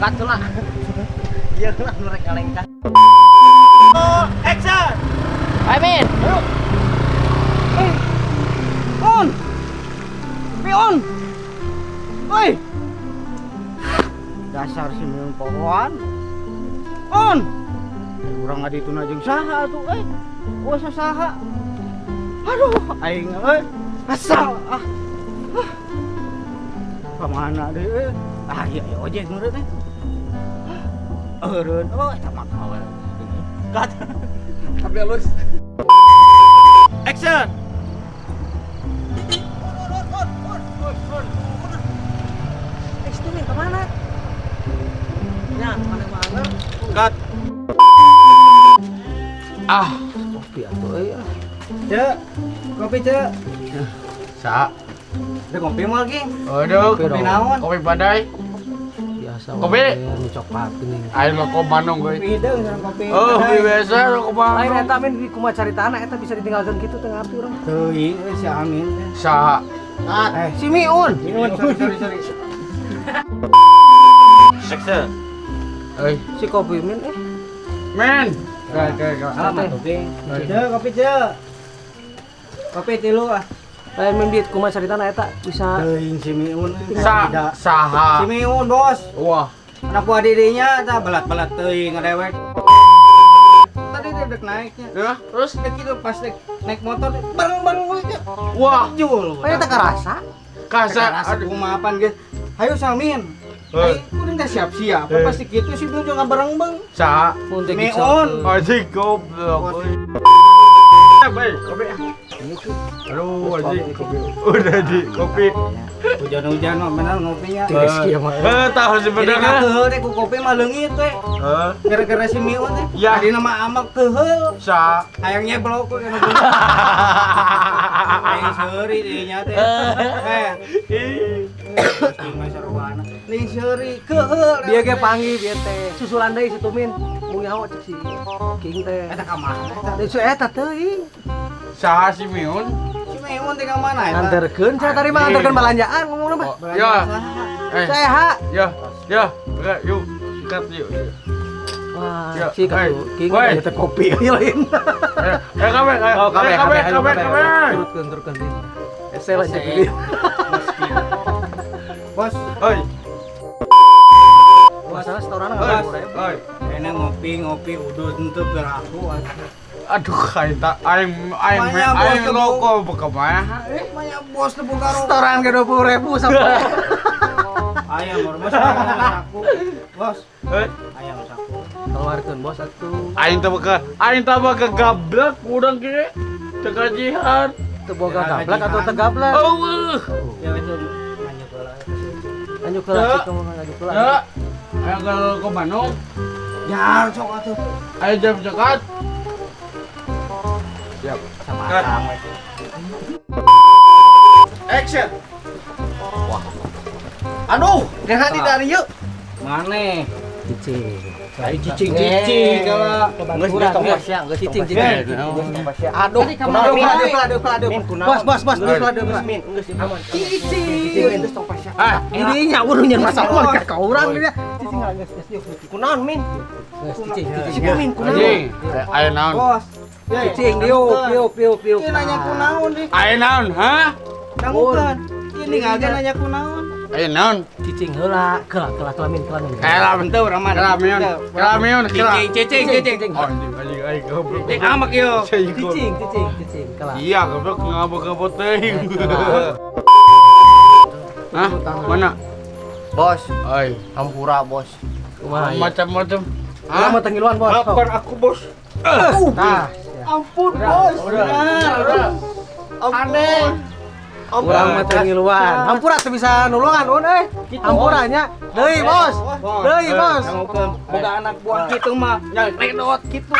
Cut lah. Iya lah mereka lengkap. Action. Ayo, Min. On. Miun. Woi. Dasar si Miun pohoan. On. Urang ngadituna jeung saha atuh euy. Puasa saha. Aduh, aing euy. Asal ah. Ah. Kamana deui euy? Ah, iya iya ojek meureun teh. Eureun, oh eta mah kawe. Cut. Tapi halus. Action. Eh, situ Min kemana? Ya, mana mana? Cut. Ah, Kopi atuh euy. Ah. Cek, kopi cek. Sa. Ada kopi mau lagi? Aduh, Kopi naon? Kopi badai. Biasa Kopi. wae, nu coklat geuning. Ayo lo ke Bandung gue. Kopi hideung sareng kopi. Oh, badai. kopi biasa lo ke Lain Bandung. eta Min kumaha caritana eta bisa ditinggalkeun kitu teu ngarti urang. Teuing euy si Amin teh. Sa. Eh, Si Miun. Miun, sorry sorry sorry. Action. Eh, Si kopi Min eh. men. Kayak kayak Salam atuh, Bing. Cek, kopi cek. Kopi tilu ah. Lain Min dit kumaha caritana eta bisa Teuing si Miun. Sa. Tidak. Saha. Si Miun, Bos. Wah. Anak buah didinya tah belat-belat teuing ngadewek. Tadi dia dek naiknya. Ya, terus Dek itu pas dek naik motor bareng-bareng gue ke. Wah, Jul. Oh, eta karasa. kasa. Karasa kumaha apaan guys. Hayu samin. Eh. Ayo, kudu teh siap-siap. Eh. Pasti kitu sih Miun juga bareng-beng. Sa. Mun teh Miun. Anjing goblok. Baik, kopi. Aduh, anjing kopi. Udah di kopi. Hujan-hujan mah bener ngopinya. Rezeki mah. Eh, tahu Jadi sebenarnya. ngakeheul teh ku kopi mah leungit we. Eh, Gara-gara si Miun teh. Ya. Tadi nama amak keheul. Sa. Hayang nyeblok we kana bener. Hayang seuri dinya teh. Eh, Ih. mah sarwana. Ning seuri keheul. Dia ge panggil dia teh susulan deui si Tumin. Mung nyaho cek si King teh. Eta ka mana eta? Deui eta teuing. Saha si Miun? Si Miun teh ka mana eta? Nganterkeun cenah tadi mah nganterkeun belanjaan ngomongna mah. Oh, ya. Eh, Seha. ya, ya, oke, yuk, sikat yuk. Wah, Ya, si katu hey, King woi. teh kopi euy lain. Eh, eh, kabe, eh, Oh, kabe, eh, kabe, kabe, kabe, kabe. kabe. Turutkeun turutkeun. Ese lah cek deui. Bos, Oi, Masalah setoran oi, oi. enak ngopi-ngopi udut henteu aku atuh. Aduh, aing tak, aing, aing, Banyak, bos, aing tepung. loko bagaimana? Eh, banyak bos teu boga rokok. Setoran ke 20.000 sampai. Ayam bos saku. Bos, Eh, ayam saku. Keluarkeun bos atuh. aing teh boga, aing teh boga gablek urang ge. Teu gajihan. Teu boga gablek atau teu gablek? Eueuh. Ya itu lanjut heula eta sih. Lanjut heula Ya. cik ngomong lanjut heula. Ya. Ayo ke ke Bandung. Jar sok atuh. Ayo jam cekat. Siap. Sama Cut. sama. Action. Wah. Aduh, jangan di dari yuk. Mane? Cicing. Ayo cicing-cicing kalau Geus geus ya, geus cicing cicing. Aduh, Aduh, aduh, aduh, aduh. Bos, bos, bos, aduh, aduh, Min, geus aman. Cicing. Geus tong pasya. Ah, Ini nya urang nyen masalah mah ka urang dia. Cicing geus geus yuk. Kunaon, Min? Geus cicing cicing. Min, kunaon? anjing. Ayo naon? Bos. Cicing diuk diuk diuk diuk. Ini nanya kunaon deh. Ayo naon, ha? Dangukeun. Ini ngageun nanya kunaon. Ayo naon? Cicing heula, keula keula keula min keula min. Kela Henteu urang mah. Kela miun. Kela miun, kela. Cicing, cicing, cicing. Oh, anjing, anjing, anjing, goblok. Cicing amak yo. Cicing cicing cicing keula. Iya, goblok ngabok-ngabok teuing. Hah? Mana? Bos, Oi, hampura, Bos. Kumaha? macam-macam. Urang mah teu ngiluan bos. Maafkan aku, Bos. Tah. Ampun, Bos. Udah. Aneh. Urang mah teu ngiluan. Hampura teu bisa nulungan un euy. Hampura nya. Deui bos. Deui bos. Dangukeun boga anak buah kitu mah. Nyalek kitu.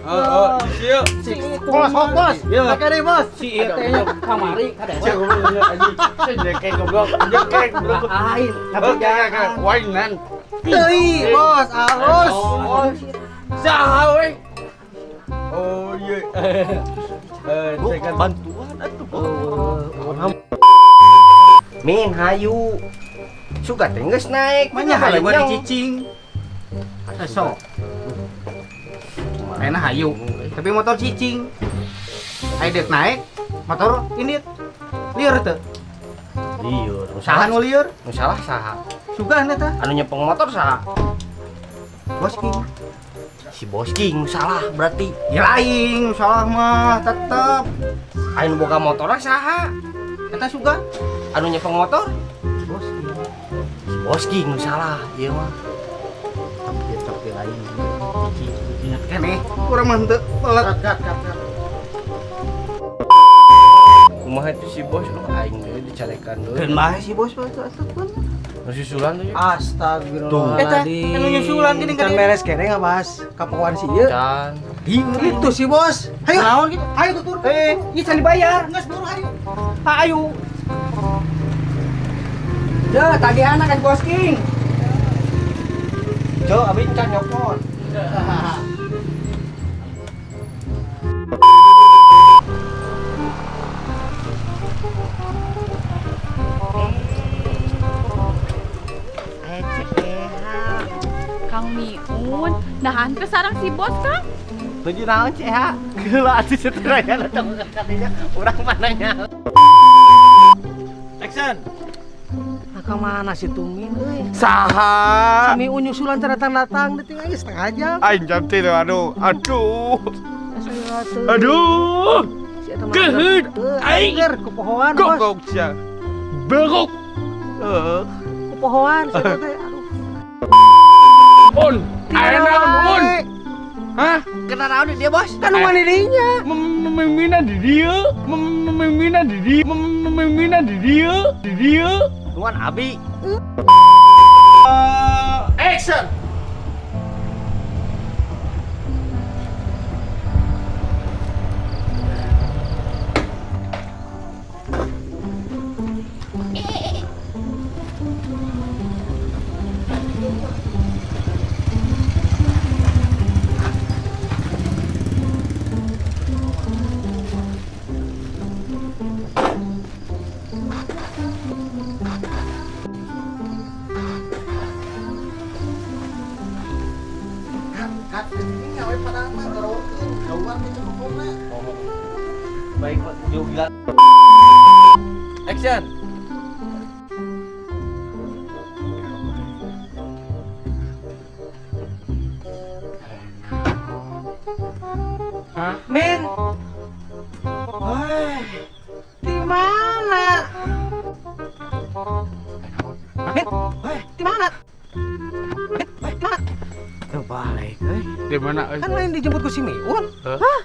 Oh, oh, sieu. Si itu Bos, bos, bos. Iya. Pakai deui bos. Si ieu teh kamari kada. Sieu goblok anjing. Sieu jekek goblok. Jekek goblok. Aing. Oke, oke, wainan. Deui bos, alus. Oh, saha we? Oh iya. Eh, cekan Bantuan atuh, Bos. Oh, Min, hayu. Sugan teh geus naik. Manya hayu mah dicicing. Sok. Enak hayu, tapi motor cicing. Ayo dek naik, motor ini lieur teu. Lieur. Saha nu lieur? Nu salah saha? Sugan eta. Anu nyepeng motor saha? Bos King. Si Bos King salah berarti. Ya lain, salah mah tetep. Anu boga motorna saha? Eta sugan. Anu nyepeng motor? Bos King. Si Bos King salah ieu mah. Tapi lain. Ingat keneh, urang mah henteu pelet. Kumaha itu si bos lu aing deui dicarekan deui. Keun bae si bos mah atuh pun. Nu susulan tuh. Astagfirullahaladzim. Eta, anu nyusulan gini Can beres kene ngabahas kapohoan si ieu. Can. Itu si bos. Ayo. Naon gitu? Ayo tutur. Ieu can dibayar. Geus buru ayo. Ayo. Ya, tagihan kan Bos King. Jo, abi can nyopot. Kang Miun, nahan ke sarang si bos Kang? Tujuh naon ceh ha? Geula atuh seteraya datang kadinya urang mananya. Action. Nah, ka mana si Tumin euy? Saha? Si Miun nyusulan can datang-datang deui tinggal setengah jam. Aing jam 3 aduh. Aduh. Aduh. Aduh. Si eta mah Keheut. Aing Aing. kupohoan bos. Goblok sia. Beruk. Heeh. Kupohoan si eta teh. Aduh. Un. Aya naon un? Hah? Kena naon dia bos? Kan nu mani dinya. Memimina di dieu, memimina di dieu, memimina di dieu, di dieu. Tuan abi. Action. Baik Pak, juga. Action. Hah? Min. Woi. Di mana? Min. Woi, di mana? Min, woi, di mana? Teu balik euy. Di mana euy? Kan lain dijemput ku si Miun. Hah?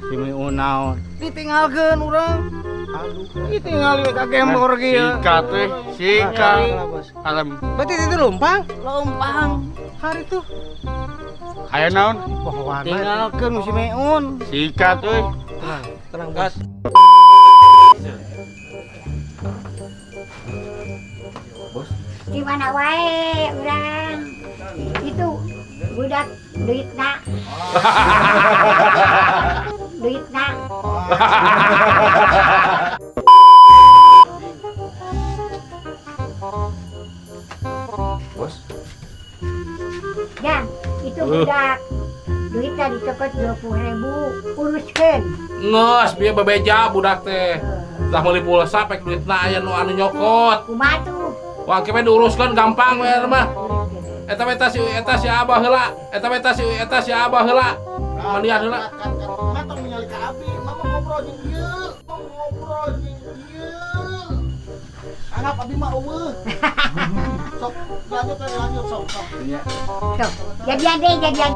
Si Miun naon? Ditinggalkeun urang. Aduh, ditinggal we ka gembor kieu. Sikat euy, sikat. Alam. Berarti itu lumpang? Lompang. Hari tuh. Aya naon? Pohoan. Tinggalkeun si Miun. Sikat euy. Tenang, tenang bos. Di mana wae urang? Itu budak duitna. Duitna. Bos. Jang, itu budak duitna dicokot 20.000, uruskeun. Nges, bieu bebeja budak teh. Tah meuli pulsa pek duitna aya nu anu nyokot. Kumaha tuh? Wah, kewe diuruskeun gampang we mah. Eta mah eta si eta si abah heula. Eta mah eta si eta si abah heula. Mandian heula. Mah tong ningali ka abi, mama ngobrol jeung ieu, ngobrol jeung ieu. Anggap abi mah eueuh. Sok lanjut lanjut sok sok. Tuh, jadian deh, jadian.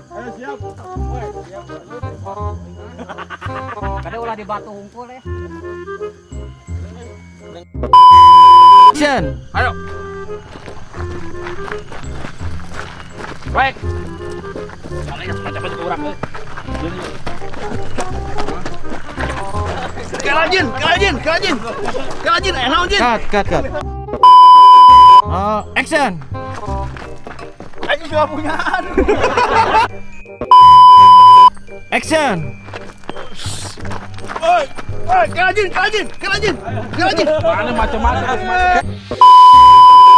Ayo siap. Woi, siap. Kada ulah di batu hungkul ya. Action. Ayo. Baik. Macam-macam urang euy. Kalajin, kalajin, kalajin. Kalajin, naon jin? Cut, cut, cut. Action. Aing sudah punyaan. Action. Oi, oi, kalajin, kalajin, kalajin. Kalajin. Mana macam-macam.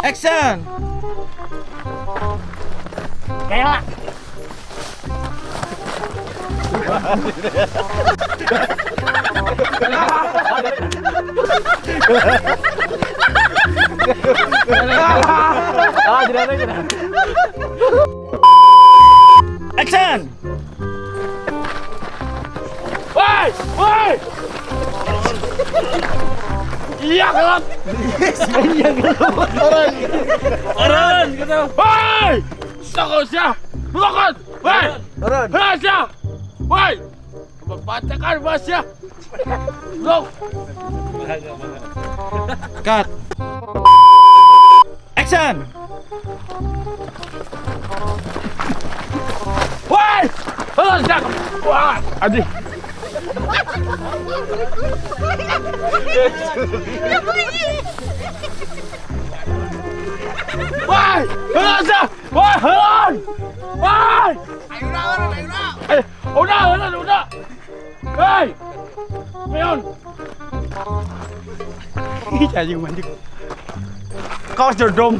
Action. Kela. Action. Woi, woi. Iya gelap. Iya gelap. Orang gitu. Woi, sok sia. Blokot. Woi. Orang. Sia. Woi. Bacakan bos ya. Blok. Cut. Action. Woi. Halo sia. Wah, aduh. Woi, halo sia. Woi, halo. Woi. Ayo udah, udah, udah. Hei. Meon. Ih, anjing mancing. Kaos dodom.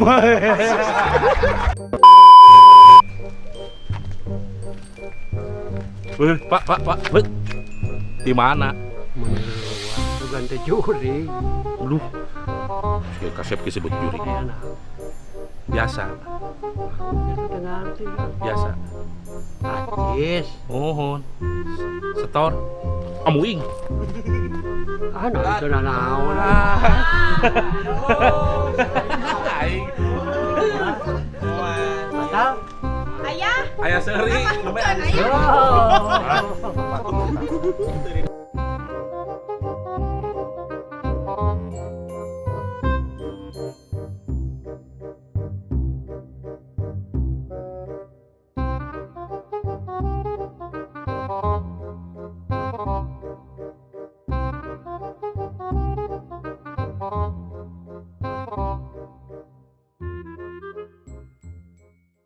Wih, Pak, Pak, Pak. Wih. Di mana? Bukan teh jurig. Duh. Si kasep disebut jurig. Biasa. Biasa. Acis. Mohon. Setor. Amuing. Ah, nah itu naon. Aing. Batal. Ayah. Ayah seri. Ayah. Oh.